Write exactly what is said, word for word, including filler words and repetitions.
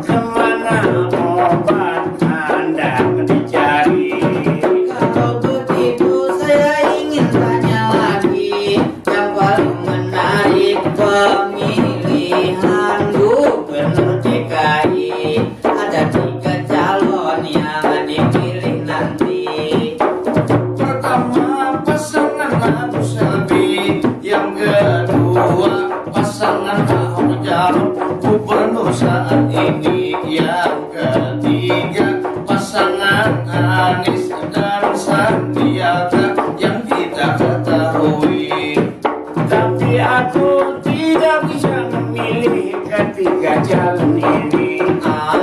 Kemana obat hendak dicari? Kalau begitu saya ingin tanya lagi, yang paling menarik pemilihan gubernur D K I. Ada tiga calon yang dipilih nanti. Pertama pasangan Agus Silvi, yang kedua pasangan Ahok Jarot, gubernur saat ini, yang ketiga pasangan Anies dan Sandiaga yang kita ketahui. Tapi aku tidak bisa memilih ketiga calon ini. Ah,